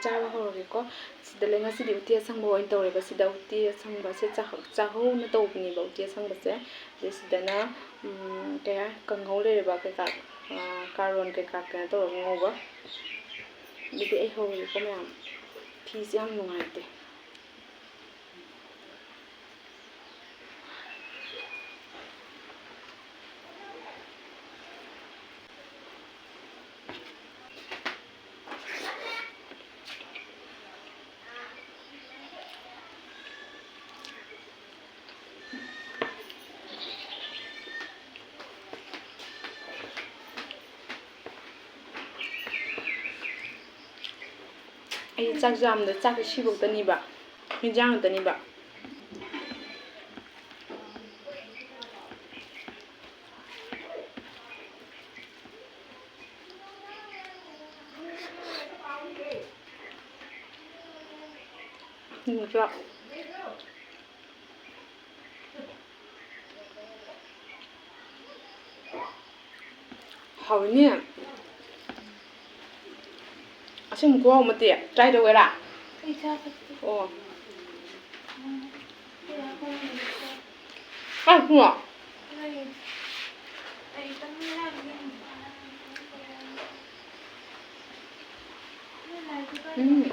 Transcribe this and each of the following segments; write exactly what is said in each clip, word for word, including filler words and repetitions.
ꯆꯥꯕ ꯍꯧꯔꯒꯦꯀꯣ꯫ ꯁꯤꯗ ꯂꯩ, ꯉꯁꯤꯗꯤ ꯎꯇꯤ ꯑꯁꯪꯕ ꯑꯣꯏꯅ ꯇꯧꯔꯦꯕ꯫ ꯁꯤꯗ ꯎꯇꯤ ꯑꯁꯪꯕꯁꯦ ꯆꯥꯛꯍ-, ꯆꯥꯛꯍꯧꯅ ꯇꯧꯕꯅꯦꯕ ꯎꯇꯤ ꯑꯁꯪꯕꯁꯦ꯫ ꯑꯗꯩ ꯁꯤꯗꯅ, ꯎꯝ, ꯀꯩ ꯍꯥꯏ, ꯀꯥꯡꯍꯧ ꯂꯩꯔꯦꯕ, ꯀꯩꯀꯥ, ꯑ, ꯀꯥꯔꯣꯟ ꯀꯩꯀꯥ ꯀꯩꯅꯣ ꯇꯧꯔꯒ ꯉꯧꯕ꯫ ꯑꯗꯨꯗꯤ ꯑꯩ ꯍꯧꯔꯒꯦꯀꯣ ꯃꯌꯥꯝ꯫ ꯐꯤꯁꯦ ꯌꯥꯝ ꯅꯨꯡꯉꯥꯏꯇꯦ꯫ ꯑꯩ ꯆꯥꯛ ꯆꯥꯕꯗ ꯆꯥꯛꯁꯦ ꯁꯤꯐꯧꯗꯅꯤꯕ, ꯍꯤꯟꯖꯥꯡ ꯈꯛꯇꯅꯤꯕ꯫ ꯎꯝ, ꯆꯥꯛ꯫ ꯍꯥꯎꯅꯤ꯫ ꯑꯁꯦꯡꯕ ꯈꯨꯍꯥꯎ ꯑꯃ ꯇꯦ꯫ Try ꯇꯧꯒꯦꯔꯥ? ꯑꯩ ꯆꯥ ꯐꯠꯇꯦ꯫ ꯑꯣ꯫ ꯀꯥꯏ ꯄꯨꯡꯉꯣ? ꯎꯝ꯫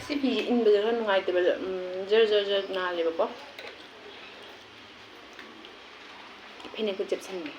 ꯁꯤ ꯐꯤꯁꯦ ꯏꯟꯕꯗ ꯈꯔ ꯅꯨꯡꯉꯥꯏꯇꯦꯕ, ꯎꯝ, ꯖꯔ ꯖꯔ ꯖꯔ ꯅꯥꯜꯂꯦꯕꯀꯣ꯫ ꯐꯅꯦꯛꯇ ꯆꯦꯞꯁꯟꯒꯦ꯫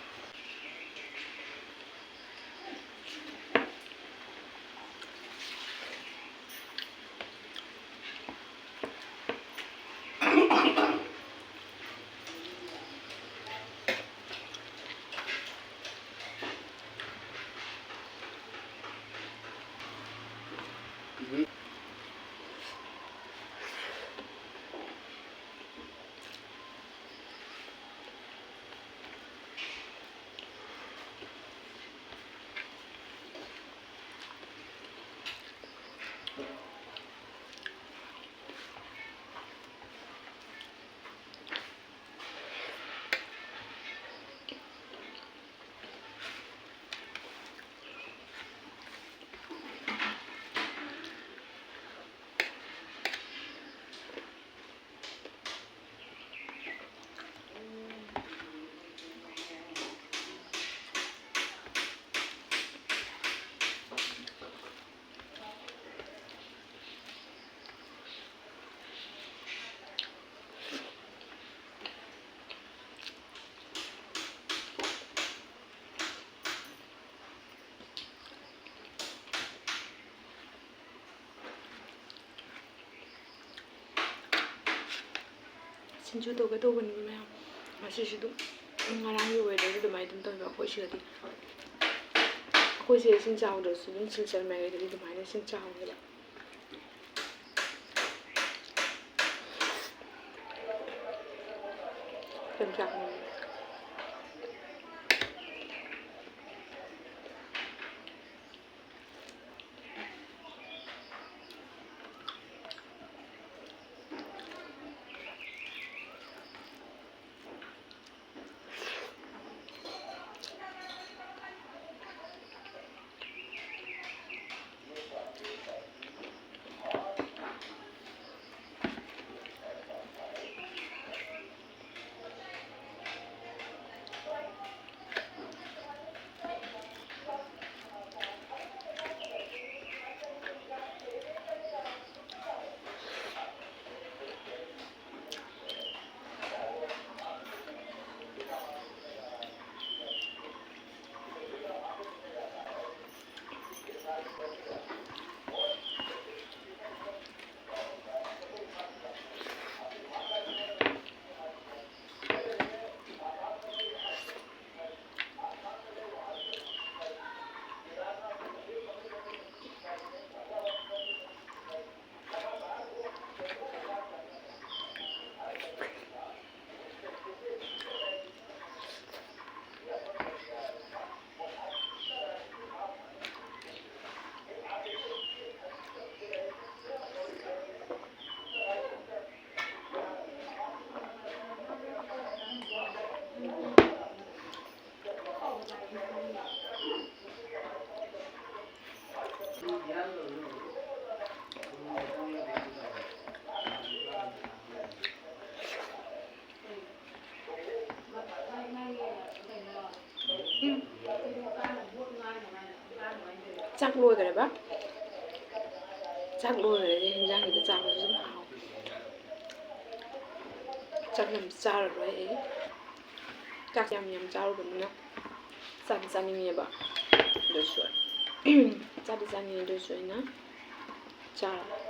ꯁꯤꯡꯖꯨ ꯇꯧꯒꯦ ꯇꯧꯕꯅꯦꯕ ꯃꯌꯥꯝ꯫ ꯉꯁꯤꯁꯨ ꯑꯗꯨꯝ ꯉꯔꯥꯡꯒꯤ weather ꯑꯗꯨꯃꯥꯏꯅ ꯑꯗꯨꯝ ꯇꯧꯋꯦꯕ ꯑꯩꯈꯣꯏ ꯁꯤꯗꯗꯤ꯫ ꯑꯩꯈꯣꯏ ꯁꯤꯗ ꯏꯁꯤꯡ ꯆꯥꯎꯗ꯭ꯔꯁꯨ ꯑꯗꯨꯝ ꯁꯤꯜꯆꯔ ꯃꯥꯏꯀꯩꯗꯗꯤ ꯑꯗꯨꯃꯥꯏꯅ ꯏꯁꯤꯡ ꯆꯥꯎꯋꯦꯕ꯫ ꯌꯥꯝ ꯆꯥꯎꯋꯦ꯫ ꯆꯥꯛ ꯂꯣꯏꯈ꯭ꯔꯦꯕ꯫ ꯆꯥꯛ ꯂꯣꯏꯈ꯭ꯔꯗꯤ ꯍꯤꯟꯖꯥꯡꯒꯤꯗ ꯆꯥꯕꯁꯨ ꯑꯗꯨꯝ ꯍꯥꯎꯋꯦ꯫ ꯆꯥꯛ ꯌꯥꯝ ꯆꯥꯔꯔꯣꯏ ꯑꯩ꯫ ꯆꯥꯛ ꯌꯥꯝ ꯌꯥꯝ ꯆꯥꯔꯨꯕꯅꯤꯅ ꯆꯥꯗꯤ ꯆꯥꯅꯤꯡꯉꯦꯕ꯫ ꯑꯗꯨꯁꯨ ꯆꯥꯗꯤ ꯆꯥꯅꯤꯡꯉꯦ, ꯑꯗꯨꯁꯨ ꯑꯩꯅ ꯆꯥꯔꯔꯣꯏ꯫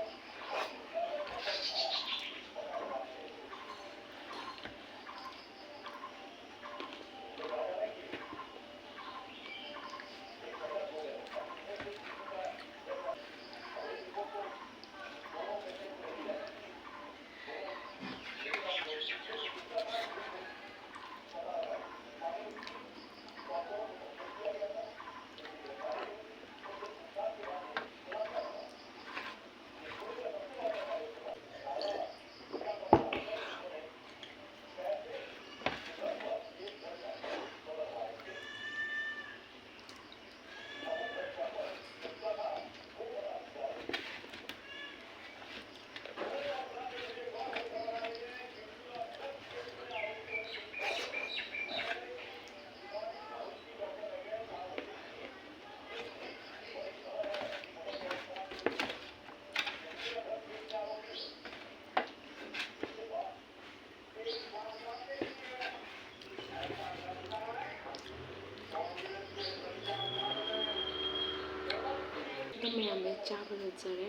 ꯃꯌꯥꯝ ꯑꯩ ꯆꯥꯕ ꯂꯣꯏꯖꯔꯦ꯫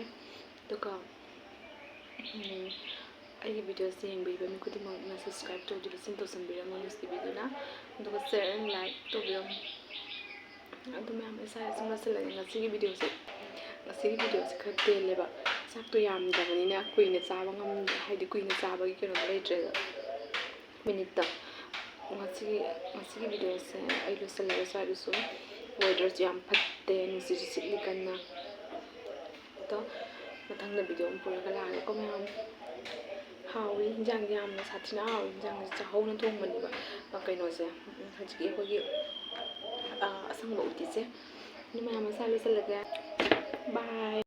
ꯑꯗꯨꯒ, ꯎꯝ, ꯑꯩꯒꯤ videoꯁꯦ ꯌꯦꯡꯕꯤꯕ ꯃꯤ ꯈꯨꯗꯤꯡꯃꯛꯅ subscribe ꯇꯧꯕꯤꯕꯁꯤꯡ ꯇꯧꯁꯟꯕꯤꯔꯝꯃꯣ ꯅꯨꯡꯁꯤꯕꯤꯗꯨꯅ꯫ ꯑꯗꯨꯒ share and like ꯇꯧꯕꯤꯔꯝꯃꯣ꯫ ꯑꯗꯨ ꯃꯌꯥꯝ, ꯏꯁꯥ ꯁꯨꯝ ꯂꯣꯏꯁꯤꯜꯂꯒꯦ ꯉꯁꯤꯒꯤ videoꯁꯦ꯫ ꯉꯁꯤꯒꯤ videoꯁꯦ ꯈꯔ ꯇꯦꯜꯂꯦꯕ꯫ ꯆꯥꯛꯇꯣ ꯌꯥꯝꯗꯕꯅꯤꯅ ꯀꯨꯏꯅ ꯆꯥꯕ ꯉꯝ-, ꯍꯥꯏꯗꯤ ꯀꯨꯏꯅ ꯆꯥꯕꯒꯤ ꯀꯩꯅꯣꯗꯣ ꯂꯩꯇ꯭ꯔꯦꯗ꯫ Minuteꯇ꯫ ꯉꯁꯤꯒꯤ, ꯉꯁꯤꯒꯤ videoꯁꯦ ꯑꯩ ꯂꯣꯏꯁꯤꯜꯂꯒꯦ꯫ ꯁ꯭ꯋꯥꯏꯗꯁꯨ weatherꯁꯨ ꯌꯥꯝ ꯐꯠꯇꯦ, ꯅꯨꯡꯁꯤꯠꯁꯨ ꯁꯤꯠꯂꯤ ꯀꯟꯅ꯫ ꯑꯗꯣ ꯃꯊꯪꯗ video ꯑꯃ ꯄꯨꯔꯒ ꯂꯥꯛꯑꯒꯦꯀꯣ ꯃꯌꯥꯝ꯫ ꯍꯥꯎꯋꯤ, ꯏꯟꯖꯥꯡꯗꯤ ꯌꯥꯝꯅ ꯁꯥꯊꯤꯅ ꯍꯥꯎꯋꯤ꯫ ꯏꯟꯖꯥꯡꯁꯦ ꯆꯥꯛꯍꯧꯅ ꯊꯣꯡꯕꯅꯦꯕ, ꯑ, ꯀꯩꯅꯣꯁꯦ, ꯎꯝ, ꯍꯧꯖꯤꯛꯀꯤ ꯑꯩꯈꯣꯏꯒꯤ, ꯑ, ꯑꯁꯪꯕ ꯎꯇꯤꯁꯦ꯫ ꯑꯗꯨ ꯃꯌꯥꯝ, ꯃꯁꯥ ꯂꯣꯏꯁꯤꯜꯂꯒꯦ꯫ Bye꯫